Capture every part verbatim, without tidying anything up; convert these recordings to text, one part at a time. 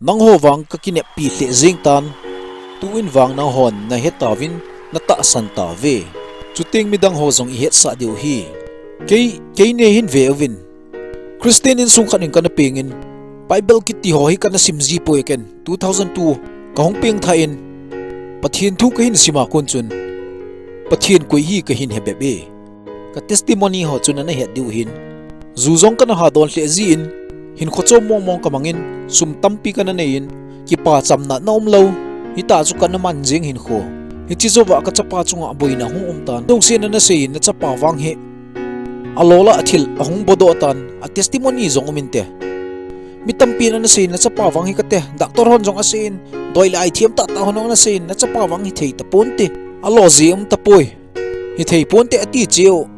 Nangho vang kakineppi lheh jeng tan. Tuin vang nanghon nahe tauvin natahsan tauve. Chuteng midang ho jong ihetsah diu ahi. Kei, kei nei hin ve uvin. Christian insung khat in kana pengin, Bible kiti ho hi kana sim ji poi ken. Two thousand two kahung pengthah in, Pathen thu kahin sima kon chun, Pathen koi hi kahin hebep e. Ka testimony ho chun ana het diu ahin. Ju jong kana hadon lheh jin, hinkho chom mongmong kamangin, sum tampi kana neiyin, kipachamna na umlou, hitia chu kana man jeng hinkho. Hiche jouva kachapa chunga boina hung umtan. Jousen ana seiyin, nachapa vang hi alola athil ahung bodoh tan, a testimony jong um inte. Mi tampin ana seiyin, nachapa vang hi kate, doctor hon jong aseiyin, doi le ai themtah tah hon ana seiyin, nachapa vang hithei taponte, alo ji um tapoi. Hithei ponte ati cheu.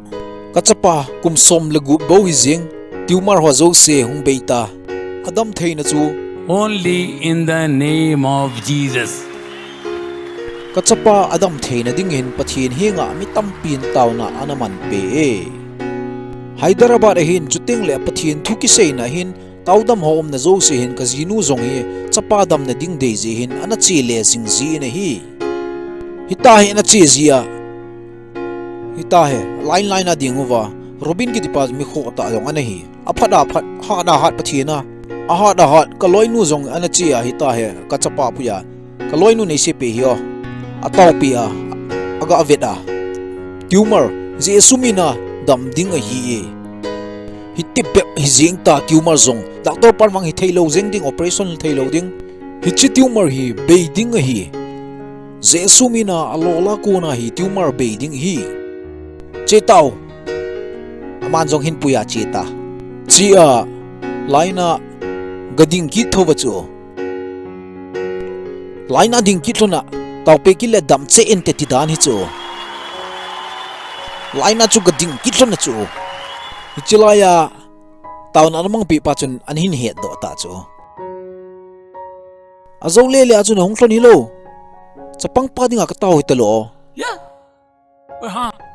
Kachapa kum som le gup bou hijeng, tumor ho jouse hung beita. Adam theina chu only in the name of Jesus. Kachapa adam theina dingin Pathen henga mi tampin taona ana manpeh e. Hyderabad ahin, chuteng le Pathen thu kiseina ahin, taodam ho umna jouse hin kajinu jong hi chapa damna ding dei jeh hin ana chele jing jin ahi. Hitia hi ana che jia, hitia hi line line a ding uva, Robin kitipa mi khohtah jong ana hi. Aphat aphat, hat ahat Pathen a, ahat ahat kaloinu jong ana che a, hitia hi kachapa puia, kaloinu neisepeh hi o, ataopeh a, aga vet a, tumor Jesu mina dam ding ahi e. Hitibep hijeng ta tumor jong, doctor pan vang hithei lou jeng ding, operation hithei lou ding. Hiche tumor hi bei ding ahi. Jesu mina alola kona hi tumor bei ding ahi. Chetau. Aman jong hinpuia cheta. Chia, line a gading kit thouva chu. Line a ding kit lhona, taopeh kit le dam cheh inte ti dan hi chu. Line a chu gading kit lhona chu. Hiche laia taona ana mangpeh pa chun ana hin hetdoh ta chu. Ajou lele a chun ahung lhon hilou. Chapang pa dinga katao hitalou.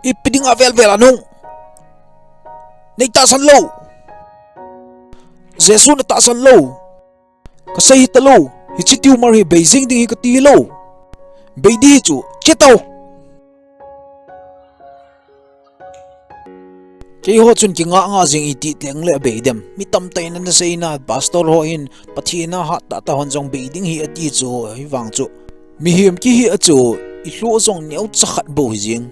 Ipi dinga velvel a nahung nei tahsan lou? Jesu natahsan lou. Kasei hitalou. Hiche tumor hi bei jing ding hi kati hilou. Bei ding hi chu. Chetau. Keiho chun kingah ngah jing, iti teng le abei dem. Mi tamtah in ana seina, pastor ho hin Pathen a hattah tah hon jong bei ding ahi ati chu, hivang chu mihem kihi a chu, ilhuh jong neocha khat bou hijeng.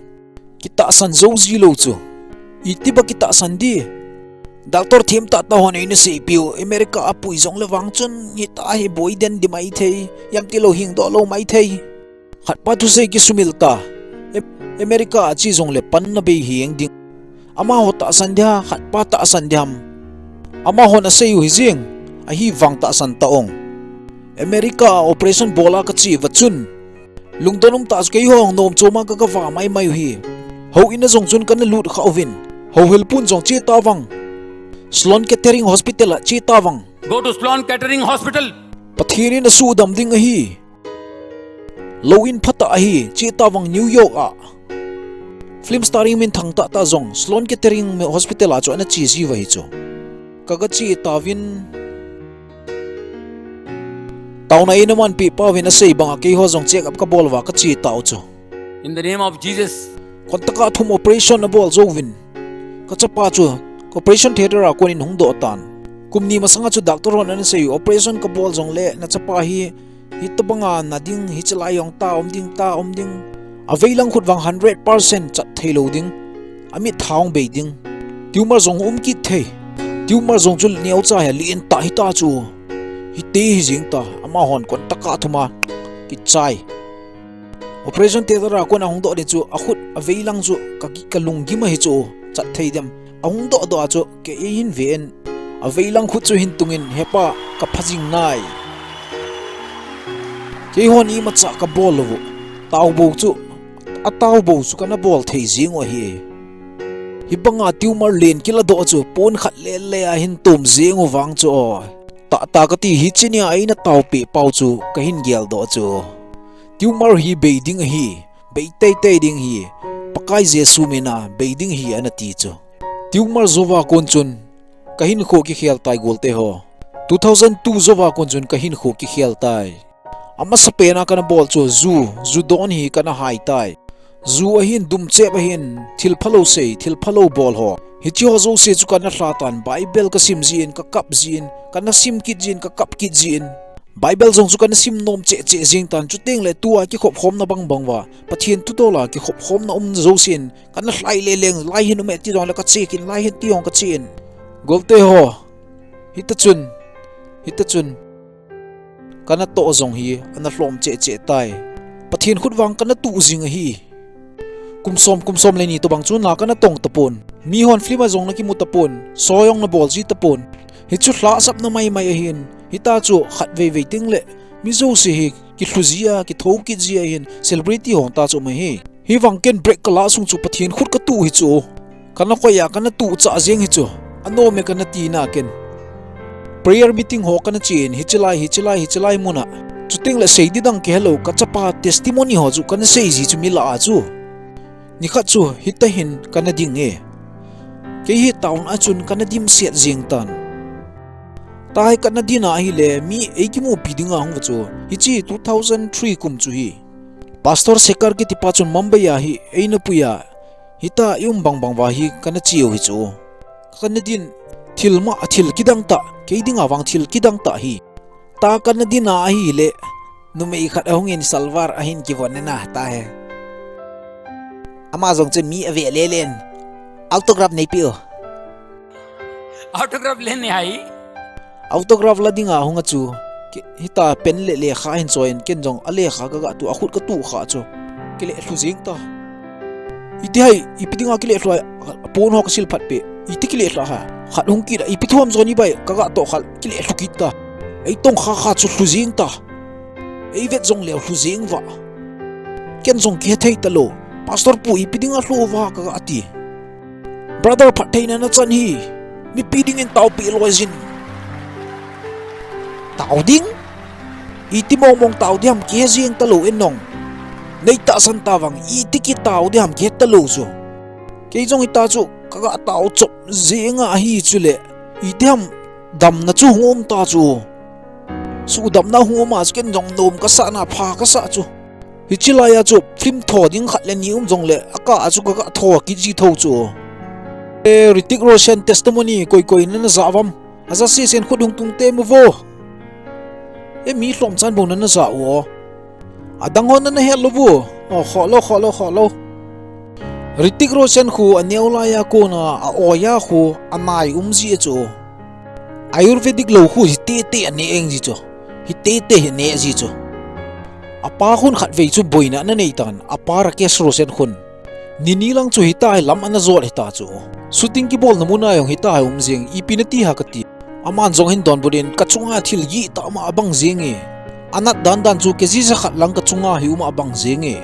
Kitahsan jou jilou chu. Itiba kitahsan di. Doctor themtah tah hon eina seipeh u, America a pui jongle vang chun hitia hi boi den di maithei, iam tilou hingdoh lou maithei. Khatpa thusei kisumil ta. America a che jongle panna bei hijeng ding. Amaho tahsan dia, khatpa tahsan diam? Amahon asei u hijeng, ahivang tahsan ta ong. America a operation bol a kache uva chun, lungdon umtah chu keiho nom choma kagava maimai u hi. Houin a jong chun kana lut kha uvin, houhel pun jong che tavang. Sloan Kettering Hospital a che tavang. Go to Sloan Kettering Hospital. Pathen in asuhdam ding ahi. Lou in phatah ahi, che tavang New York a. Film starring minthang tahtah jong Sloan Kettering Hospital a chu ana che jiu ahi chu. Kaga che tauvin, taona eina manpeh pauvin asei banga keiho jong check up kabol uva kache tau chu. Kontaka thum operation abol jouvin, kachapa chu operation theatre a konin hungdoh tan. Kum ni masanga chu doctor hon ana sei u, operation kabol jongle nachapa hi hitobanga na ding, hichelai jong ta um ding, ta um ding. Aveilang khut vang hundred percent chat theilou ding. Amit tha hung bei ding. Tumor jong um kit thei. Tumor jong chu neocha hi len tah hita chu. Hiti hijeng ta, amahon kontaka thum a kichai. Operation theatre a kon ahungdoh ding chu, akhut aveilang chu ka, kalunggim ahi chu, chat thei dem. Ahungdoh doh a chu kei hin ven. Aveilang khut chu hin tungin, hepa, kapha jing nai. Keihon imacha kabol lou u. Taobou chu, ataobou chu kana bol thei jeng u ahi. Hibanga tumor len kiladoh chu pon khat lele a hin tum jeng u vang chu. Tahtah kati, hiche nia eina taopeh pau chu kahin geldoh chu. Tumor hi bei ding ahi, bei teitei ding ahi, Pakai Jesu mina bei ding ahi ana ti chu. Tumor jouva kon chun kahinkho kikhel tai golte ho. Two thousand two jouva kon chun kahinkho kikhel tai. Amasapen a kana bol chu ju, ju don hi kana hai tai. Ju ahin, dumchep ahin, thil phalou sei, thil phalou bol ho, hiche ho jouse chu kana lha tan, Bible kasim jin, kakap jin, kana sim kit jin, kakap kit jin. Bible jong chu kana sim nom cheh cheh jing tan, chuteng le tua kikhop khomna bang bang uva, Pathen thutol a kikhop khomna um jousen, kana lhai le leng, lai hin um e ti jong le kache kit in, lai hin ti jong kache in. Golte ho, hita chun, hita chun. Kana toh jong hi ana lhom cheh cheh tai. Pathen khut vang kana tuh jing ahi. Kum som, kum som le ni tobang chu na kana tong tapon. Mihon film a jong na kimu tapon. Show jong na bol ji tapon. Hichu lhahsamna mai mai ahin. Hita chu khatvei vei teng le mi jouse hi kilhu ji a, kithou kit ji ahin. Celebrity ho ta chu mai hi. Hivang ken break kala sung chu Pathen khut katuh hi chu. Kana koi a kana tuh chah jeng hi chu. Anom e kana ti na ken. Prayer meeting ho kana chen, hiche lai, hiche lai, hiche lai mun a. Chuteng le sei ding dang kihelou, kachapa testimony ho chu kana sei ji chu mi lah a chu. Nikhat chu hita hin kana ding e. Kei hi town a chun kana dimset jeng tan. Tahi kana din a ahile mi eikimupi ding a hung uva chu. Hiche two thousand three kum chu hi. Pastor Sekar kiti pa chun Mumbai a hi eina pui a, hita i um bang bang uva hi kana cheu hi chu. Kana din, thil ma, thil kidang tah, kei ding a vang thil kidang tah hi. Ta kana din a ahile, numei khat ahung in salwar ahin kivon na ta he. Ama jong chu mi ave le len, autograph neipe o. Autograph le ni hai. Autograph la ding a hung a chu. Ke, hita pen le lekha hin choi in ken jong a lekha kaga tuh a khut katuh kha chu. Kile lhu jing ta. Iti hai, ipi ding a kile lhu a pon ho kasil phat pe. Iti kile lhu a ha. Khat hung kit a, ipi thu ham jong ni bai kaga toh kha kile lhu kit ta. Eitong kha kha chu lhu jing ta. Eivet jong leu lhu jing uva. Ken jong kihethei talou. Pastor pu ipi ding a lhu uva kaga ti. Brother, phattheina nachan hi mipi dingin taopi loi jin. Tao ding? Iti mong mong tao ding ham kihe jing talou in nong. Nei tahsan ta vang iti kitao ding ham kihe talou chu. Kei jong hita chu kaga tao chop jing a ahi chule. Iti ham damna chu hung um ta chu. Sudamna hung um a chu ken jong nom kasah na pha kasah chu. Hiche lai a chu film tho ding khat le ni um jong le, a kah a chu kaga tho kit ji tho chu. E, Hrithik Roshan testimony koi koi nana ja uvam. Aja sesen khut hung tung te mu vo. E, mi lhom chan bou nana ja u o. Adang ho nana het lou u. O, kholou, kholou, kholou. Hrithik Roshan khu aneo lai a kona a oi a khu anai um ji chu. Ayurvedic lou khu hi tete ane eng ji chu. Hi tete hi ne ji chu. Apa khun khatvei chu boina ana nei tan, apa Rakesh Roshan khun. Nini lang chu hita hi lam ana jot hita chu. Shooting kibolna mun a jong hita hi um jing, ipi nati ha kati. Aman jong hin donbut in kachunga thil gih tah ma abang jing e. Anat dan dan chu kg ja khat lang kachunga hi um abang jing e.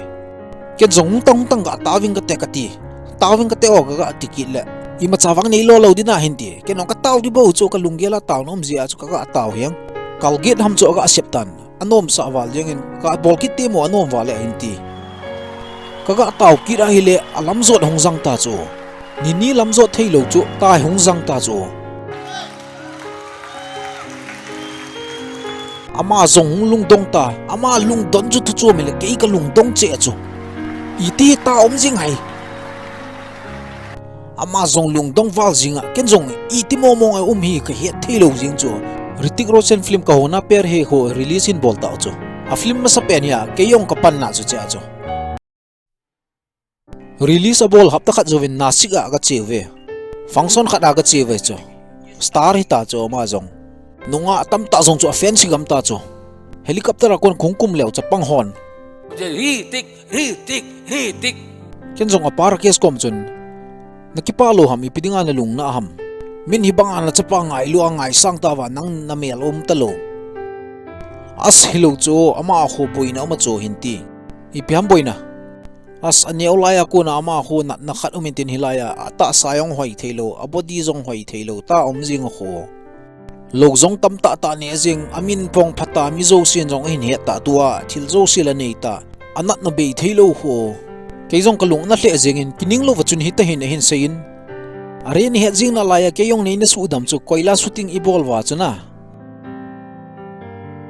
Ken jong hung tang hung tang ga taoving kate kati. Taoving kate o kaga ti kit le. Imacha vang nei lo lou ding ahin ti. Ken jong katao ding bou chu kalunggel a taona um jeh a chu kaga tao hiang. Colgate ham chu aga sep tan. Anom sah val jeng in kabol kit temo anom val e ahin ti. Kaga tao kit ahile alam jot hung jang ta chu. Nini lam jot thei lou chu tai hung jang ta chu. Ama jong hung lungdong ta, ama lungdon chu thu chom le kei kalungdong cheh chu. Iti ta um jing hai. Ama jong lungdong val jing a, ken jong iti mong mong a um hi kahet thei lou jing chu. Hrithik Roshan film Kaho Na Pyaar Hai ho release hin bol tau chu. A film masapen hi a, kei jong kapanna chu cheh chu. Release abol hapta khat jouvin Nasik a kache uve. Function khat a kache uve chu. Star hita chu ama jong. Nungah tamtah jong chu a fans hi gam ta chu. Helicopter a kon hung kum leu chapang hon. Hrithik, Hrithik, Hrithik. Ken jong apa Rakesh kom chun. Nakipah lou ham, ipi dinga nalung na ham. Min hibanga nachapa ngailu a ngaisang tauva nang namel um talou. As hilou chu ama khu boina um a chu hin ti. Ipi ham boina. As aneo lai a kona ama khu natna khat um intin hilai a, atahsa jong hoi thei lou, a body jong hoi thei lou, ta um jing a khu. Lou jong tamtah tah ne jing, amin phong phat a mi jousen jong ahin het ta tua, thil jouse la nei ta, anatna bei thei lou khu. Kei jong kalung ana lheh jeng in, kining louva chun hita hin ahin sei in. Are nahet jing nalai a, kei jong neina sudam chu, koila shooting ibol uva chun a.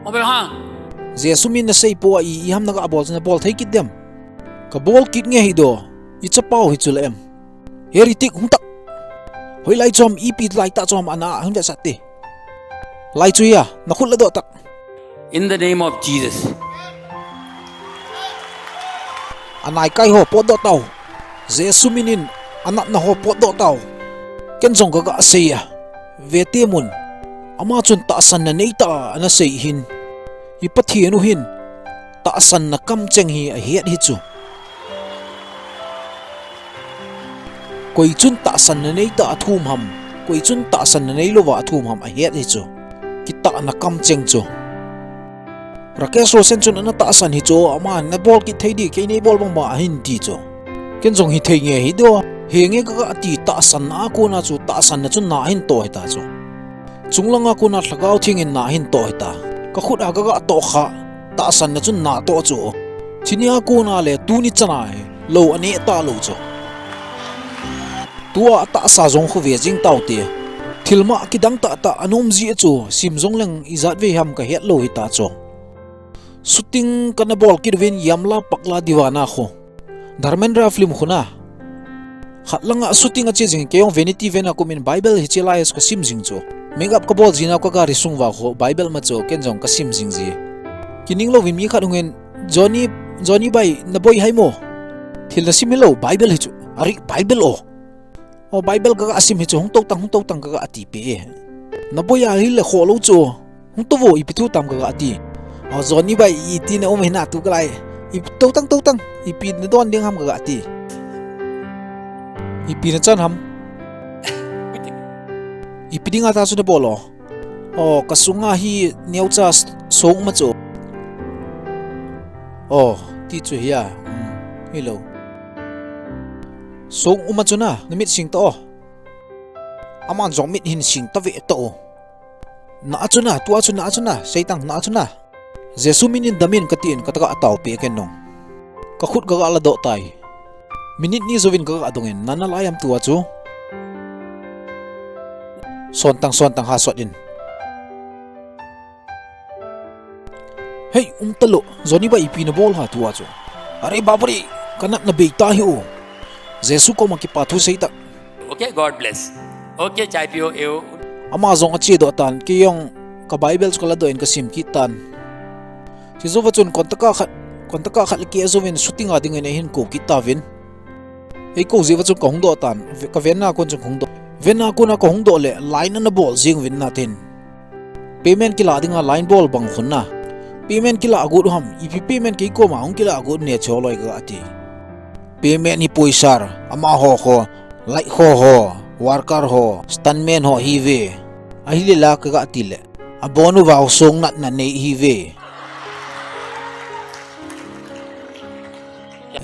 Mobile hang. Jesu min nasei poi, iham naga bol, nabol thei kit dem? Kabol kit nge hi doh. Ichapau hi chu le em? Heretic hung tah. Hoilai chom ipi lai tah chom ana hung vetsah te. Lai chu hia, nakhut ladoh tah. In the name of Jesus. Anaikai ho potdoh tau. Jesu minin anatna ho potdoh tau. Ken jong kaga sei a. Vete mun. Ama chun tahsanna neitah a anasei hin. I Pathen u hin tahsanna kamcheng hi ahet hi chu. Koi chun tahsanna neitah a thum ham, koi chun tahsanna neilouva athum ham ahet hi chu. Kitahna kamcheng chu. Rakesh Roshan chun ana tahsan hi chu, ama nabol kit thei di, kei neibol bang bang ahin ti chu. Ken jong hithei nge hi doh, henge kaga ti, tahsanna a kona chu, tahsanna chun na ahin toh hita chu. Chunglanga kona Lhagao Theng in na ahin toh hita. Kakhut a kaga toh kha, tahsanna chun na toh chu. Chuni a kona le tuni chana hi lou aneh talou chu. Tua tahsa jong khu ve jing taute. Thilma kidang tahtah ana um ji chu, sim jong leng ijat vei ham kahet lou hita chu. Shooting kana bol kit uvin Yamla Pakla Deewana khu. Dharmendra film khu na. Khat langa shooting ache jing, kei jong vanity van a kumin Bible hiche lai a chu kasim jing chu. Makeup kabol jing nau kagari sung uva khu Bible ma chu ken jong kasim jing ji. Kining louvin mi khat hungin, Johnny, Johnny bai, naboi hai mo? Thil nasim hilou, Bible hi chu. Ari, Bible o. O, Bible kaga sim hi chu, hung tou tang, hung tou tang kaga ti peh e. Naboi ahile kholou chu. Hung tou vo, ipi thu tam kaga ti. O, Johnny bai, iti na um hina tu kalai. Ipi tou tang, tou tang. Ipi nadon ding ham kaga ti. Ipi nachan ham? Ipi dinga ta chu nabol o? O, kasunga hi neocha s-, song um a chu. O, ti chu hia. Hmm, hilou. Song um a chu na, namit sing tah o. Aman jong mit hin sing tave tah o. Na a chu na, tua chu na a chu na, seitang na a chu na. Jesu minin damin katin kataga tao peh ken nung. Kakhut kaga ladoh tai. Minute ni jouvin kaga dongin, nana lai am tua chu. Sontang, sontang ha sot in. Hei, um talou, Johnny bai ipi nabol ha tua chu. Are bapre, kanatna bei ta hi o. Jesu koma kipa thu sei tah. Okay, God bless. Okay, chai pio eu. Ama jong ache doh tan, kei jong ka Bible chu kaladoh in kasim kit tan. Chujouva chun contact a khat, contact a khat le kei ajouvin shooting a dingin eihin kou kit tauvin. Eikou jeh uva chun kahung doh tan, ve-, ka van a kon chun kahung doh. Van a kona kahung doh le, line ana bol jing uvin natin. Payment kila dinga line bol bang khun na. Payment kila agot u ham, ipi payment kei koma hung kila agot ne choloi kaga ti. Payment hi poi sir, amaho ho, light ho ho, worker ho, stuntman ho hive. Ahile la kaga ti le. Abon uva song natna nei hive.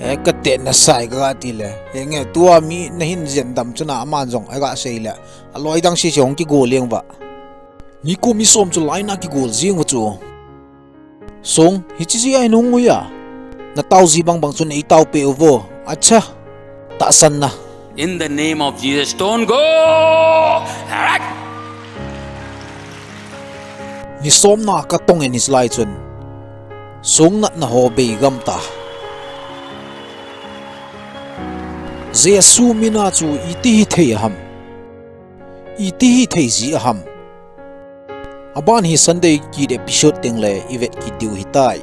E, katetna sai kaga ti le. Henge, tua mi nahin jen dam chu na aman jong, e, kasei le. Aloi dang sese hung kigol leng uva. Nikum mi som chu line a kigol jing uva chu. Song, hiche jeh a hin hung u hia? Natao ji bang bang chun eitao peh uvo. Acha. Tahsanna. In the name of Jesus, don't go! Ni somna katong in hiche lai chun. Song natna ho bei gam ta. Jesu mina chu iti hithei aham. Iti hithei ji aham. Aban hi Sunday kit episode teng le ivet kit diu hitai.